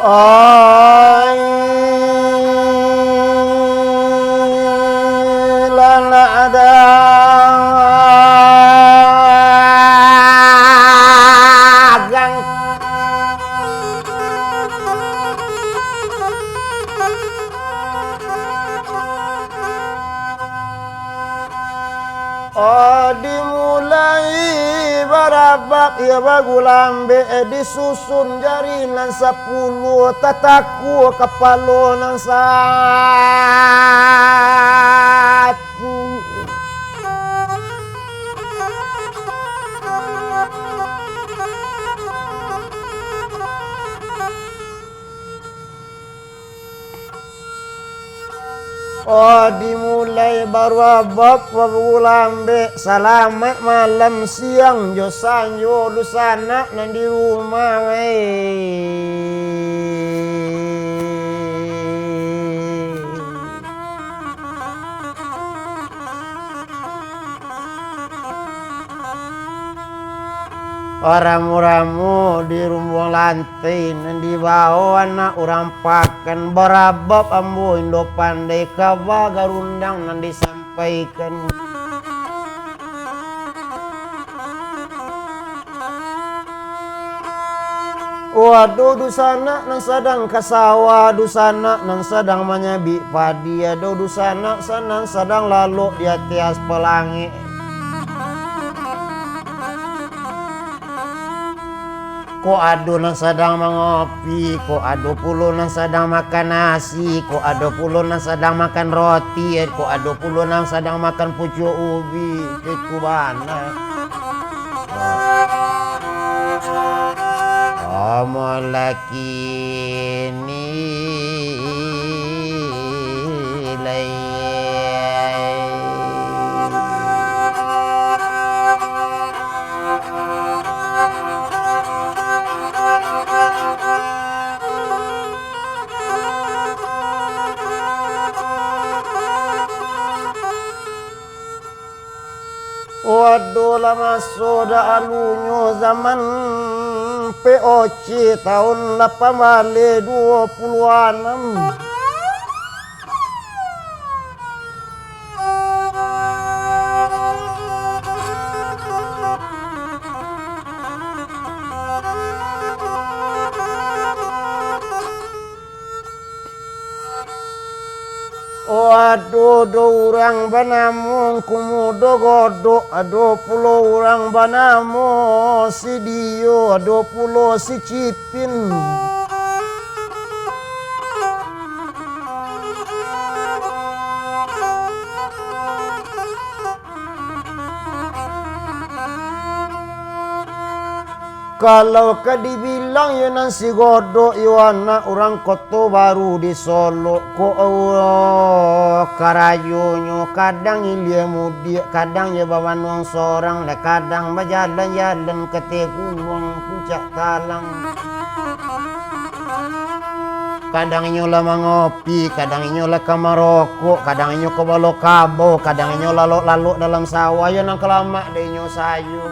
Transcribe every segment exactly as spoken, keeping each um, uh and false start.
Ai, lanak dagang. Oh, dimulai barabab, iyo bagulambek, disusun jari nan sapuluah, tataku kapalo nan satu. Oh, dimulai barabab bagulambek, salamaik malam, siang jo sanjo, dunsanak nan di rumah, weh. Ramu-ramu di rumbuang lantai, nan dibao anak urang pakan, barabab ambo indak pandai, kaba garundang nan disampaikan. Oh, ado dunsanak nan sadang ka sawah, dunsanak nan sadang manyabik padi, ado dunsanak sa-, nan sadang lalok di ateh aspal langik. Kok ado nan sadang mangopi, kok ado pulo nan sadang makan nasi, kok ado pulo nan sadang makan roti, kok ado pulo nan sadang makan pucuak ubi. Itu bana. Amalak kini lai. Wadolah maso dahalunyo zaman P O C taun lapan baleh duo puluah anam. Oh, ado do urang banamo Ngku Mudo Godok, ado pulo urang banamo Sidio, ado pulo si Cipin. Kalau ka dibilang, iyo nan si Godok, iyo anak urang Koto Baru di Solok. Kok, oh, karajonyo, kadang ilia mudiak, kadang iyo bamanuang sorang, lah kadang bajalan-jalan ka ateh gunuang Puncak Talang. Kadang inyo lah mangopi, kadang inyo lah ka marokok, kadang inyo ka balo kabau, kadang inyo lalok-lalok dalam sawah, iyo nan ka lamak dek inyo sajo.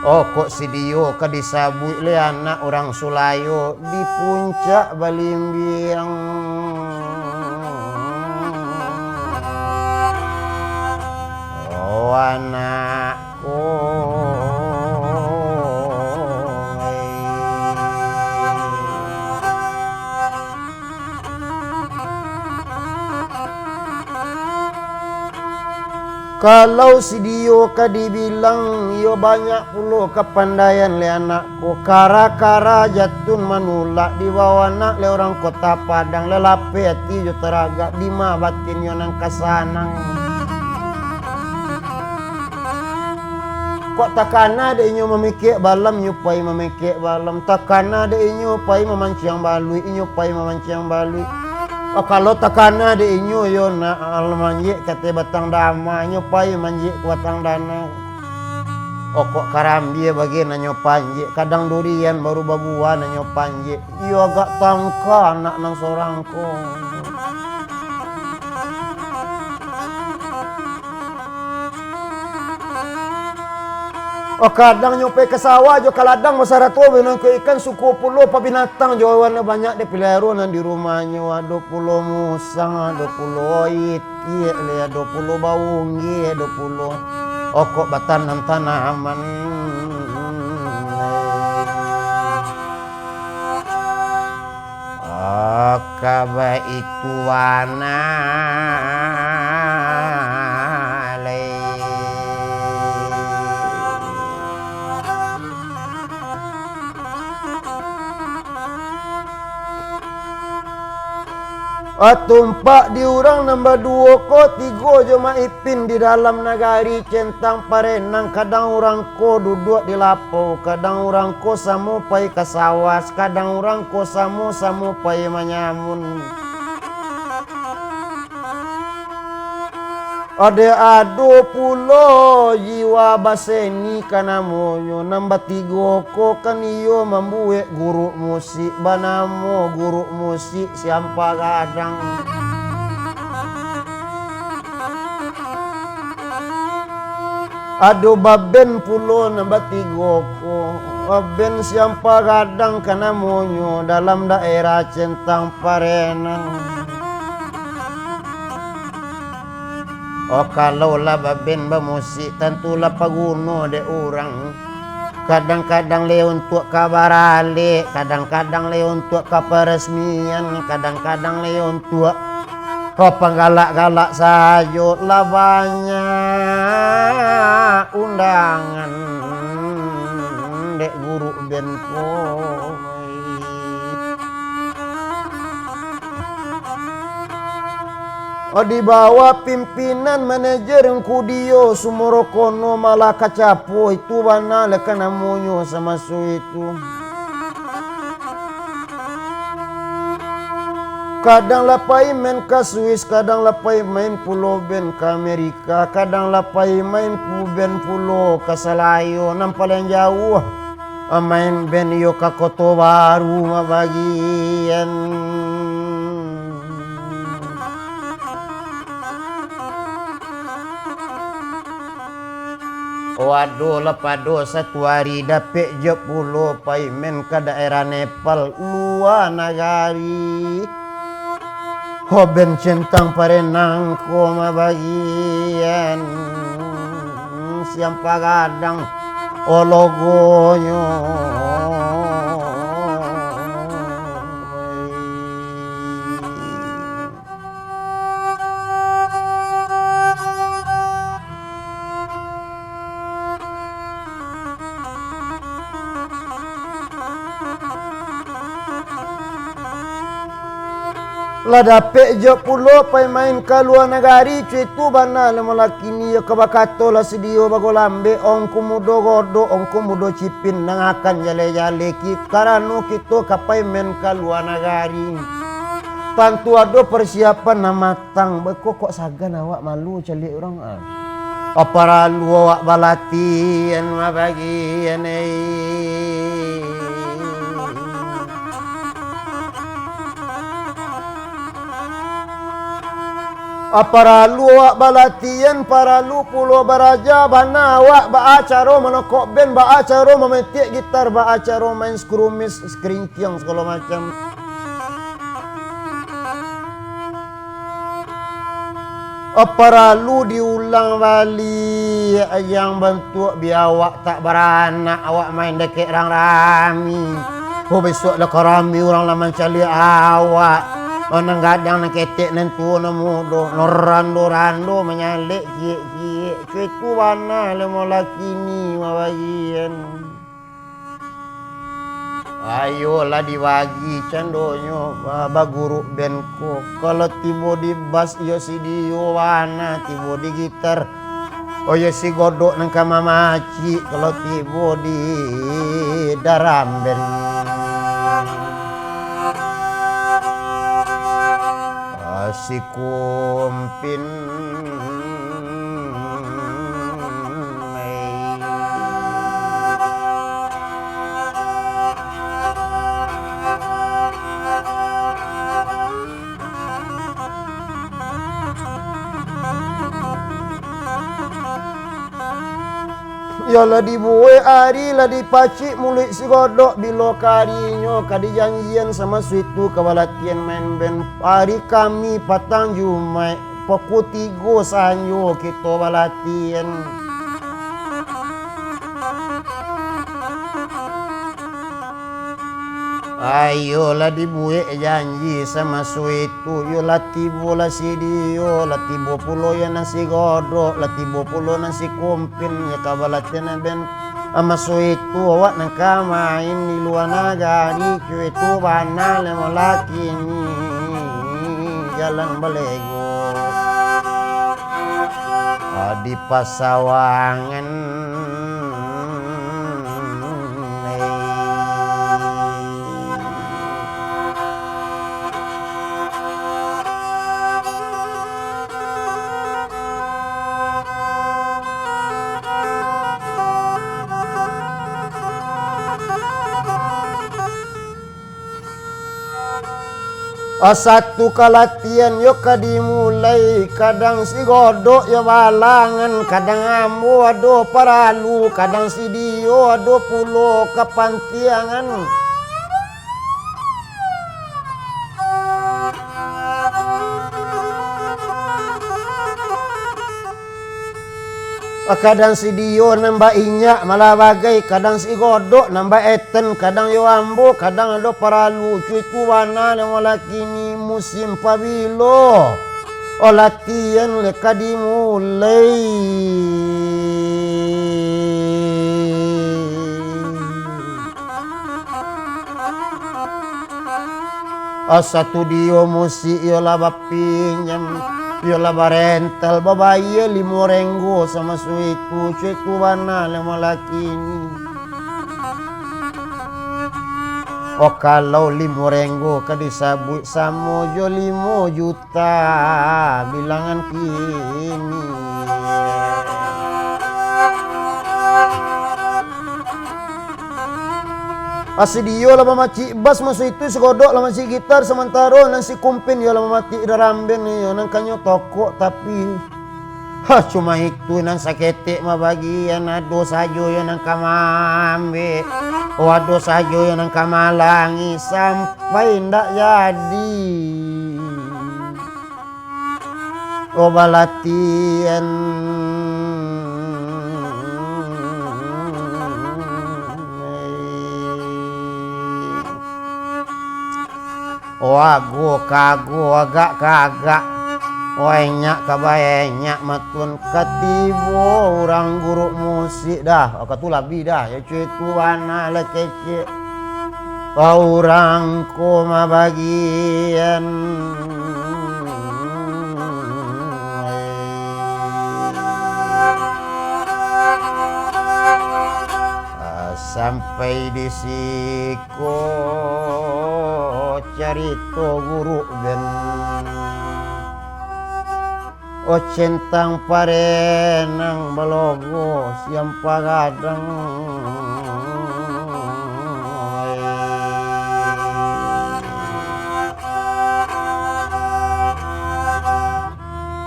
Oh, kok Sidio ka disabuik lai anak urang Sulayo di Puncak Balimbiang. Oh, anak. Kalau Sidio ka dibilang, iyo banyak pulo kapandaian lai anak ko. Kara-kara jatun manulak dibao anak lai urang Kota Padang, lai lapeh ati jo taragak, dima batinnyo nan ka sanang. Kok takana dek inyo mamikek balam, inyo pai mamikek balam. Takana dek inyo pai mamanciang baluik, inyo pai mamanciang baluik. Ah, kalau takana dek inyo, yo nak, alah manjek ka ateh batang dama, inyo pai manjek ka batang danau. Okok karambia bagian nan nyo panjek, kadang durian baru babuah nan nyo panjek. Iyo agak tangka anak nan sorang ko. Oh, kadang nyo pai ka sawah jo ka ladang basarato, binangko ikan, suko pulo pabinatang jo hewan nan banyak dipaliaro nan di rumahnyo. Ado pulo musang, ado pulo itiak, lai ado pulo baunggih, ado pulo okok batanan-tanaman. Oh, ka baitu bana lai. Ah, tumpak di urang nan baduo ko, tigo jo Mak Ipin di dalam nagari centang parenang. Kadang urang ko duduak di lapau, kadang urang ko samo pai ka sawah, kadang urang ko samo-samo pai manyamun. Dek ado pulo jiwa baseni ka namonyo, nan batigo ko kan iyo mambuek guruik musik banamo Guruik Musik Siampa Gadang. Ado baben pulo nan batigo ko, baben Siampa Gadang ka namonyo, dalam daerah centang parenang. Oh, kalau lah baben bamusik, tantu lah paguno dek urang. Kadang-kadang lai untuak ka baralek, kadang-kadang lai untuak ka paresmian, kadang-kadang lai untuak, oh, panggalak-galak sajo. Lah banyak undangan dek guruik ben ko. Oh, di bawah pimpinan manajer Ngku Dio Sumorokono Malah Kacapo, itu bana lah ka namonyo samaso itu. Kadang lah pai main ka Swiss, kadang lah pai main pulo ben ka Amerika, kadang lah pai main pu-, ben pulo ka Salayo, nan paliang jauah main ben iyo ka Koto Baru mabagian. Oh, ado lah pado satu ari dapek jo pulo pai main ka daerah Nepal, lua nagari. Ho, ben centang parenang ko mabagian, Siampa Gadang, oh, logonyo. Lah dapek jo pulo pai main ka lua nagari, cuitu bana lemo lakini, iyo ka bakato lah si Dio Bagolambek, ongku mudo godok, ongku mudo cipin, nan akan jaleh-jaleh ki-, karano kito ka pai main ka lua nagari. Tantu ado parsiapan nan ma-, Tang, beko kok sagan awak, malu caliak urang, ah. Paralu awak balatihan mabagian, eh. Paralu awak balatihan, paralu pulo baraja, bana awak baa caro manokok ben, baa caro mametiak gitar, baa caro main skrumis, skringkiang, sagalo macam. Paralu diulang baliak, jan bantuak biawak tak baranak, awak main dakek rang rami. Oh, bisuak lah ka rami, urang lah mancaliak awak. Nan gadang, nan ketek, nan tuo, nan mudo, nan rando-rando, manyalek ciek-ciek. Cuitu bana lemo lakini mabagian. Ayolah dibagi candonyo, ba-, baguruk ben ko. Kalau tibo di bas, iyo si Dio bana, tibo di gitar, oh, iyo si Godok nan ka mamacik. Kalau tibo di daram ben, ah, si Kumpin. Yo lah dibuek ari, lah dipacik muluik si Godok, bilo ka arinyo ka dijanjian samaso itu ka balatian main ben. Ari Kami patang Jumaik, pukua tigo sanjo kito balatian. Ayo lah dibuek janji samaso itu, yo lah tibo lah si Dio, lah tibo pulo yo nan si Godok, lah tibo pulo nan si Kumpin, yo ka balatian ben. Maso itu awak nan ka main di lua nagari, cubo itu bana lemo laki ni jalan balego. Ah, di pasawangan. Satu kalatian yo ka dimulai, kadang si Godok yo balangan, kadang ambo ado paralu, kadang si Dio ado pulo kapantiangan. Kadang si Dio nan ba inyak malah bagai, kadang si Godok nan ba eten, kadang yo ambo, kadang ado paralu, cubo itu bana lemo laki ni musim pabilo. Oh, latihan le ka dimulai. Satudio musik yo lah bapinjam, yo lah barental, babayia limo renggo samaso itu, cubo itu bana lemo laki ni. Oh, kalau limo renggo ka disabuik samo jo limo juta. Bilangan kini. Satudio lah bamacik bas maso itu, si Godok lah macik gitar, samantaro nan si Kumpin yo lah mamatik drum band, yo nan kanyo tokok, tapi, ha, cuma itu nan saketek mabagian, ado sajo yo nan ka maambek, oh, ado sajo yo nan ka malangi, sampai ndak jadi. Oh, balatian. Oh, ago ka ago, agak ka agak. Oh, enyak ka baenyak, matun ka tibo urang guru musik dah. Oh, ka tu labi dah. Yo, cubo itu bana lah kecek. Urang ko mabagian. Sampai di siko carito guru ben. Oh, centang parenang balogo siang pagadang.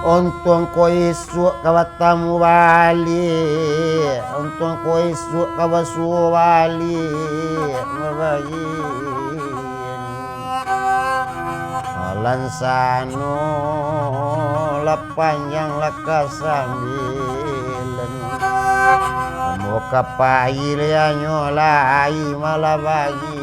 Untuang ko isuak ka batamu baliak, untuang ko isuak ka basuo baliak, mabagian. Lansano lah panjang lah kasambilan. Ambo ka pai lianyo lai malah bagi.